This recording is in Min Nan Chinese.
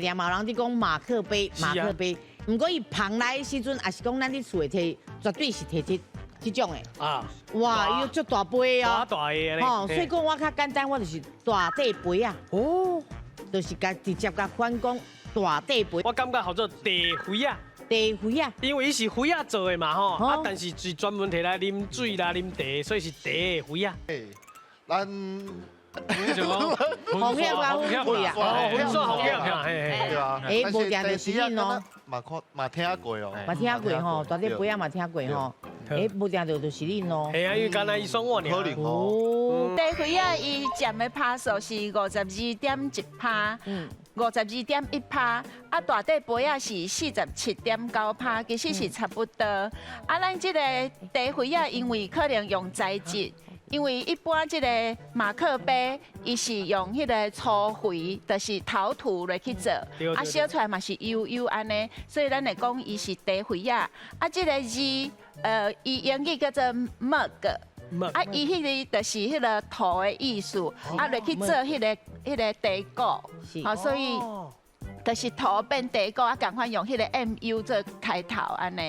定嘛有人佇講馬克杯，馬克杯。毋過伊捧來的時陣，也是講咱佇厝會提，絕對是提這種的。哇，伊有足大杯啊！大的。吼，所以講我較簡單，我就是大塊杯仔。就是共直接共翻講大塊杯。我感覺號做茶杯仔。茶杯仔。因為伊是杯仔做的嘛吼，啊，但是是專門提來啉水啦、啉茶，所以是茶杯仔。咱紅葉啊，粉碎啊，粉碎紅葉，對啊。欸，無定就是恁哦。嘛看嘛聽過哦。嘛聽過吼，大塊杯仔嘛聽過吼。欸，無定著就是恁咯。係啊，因為敢若伊爽我爾。可能哦。茶杯仔伊佔的趴數是52.1%，52.1%，啊，大塊杯仔是47.9%，其實是差不多。啊，咱這個茶杯仔因為可能用材質。因為一般這個馬克杯，伊是用彼個粗肥，就是陶土來去做，啊，燒出來嘛是幼幼按呢，所以咱會講伊是茶杯仔。啊，這個字，伊英語叫做 mug，啊，伊彼個就是彼個土的意思，啊，來去做彼個茶果，好，所以就是土變茶果，啊，仝款用彼個 MU 做開頭按呢。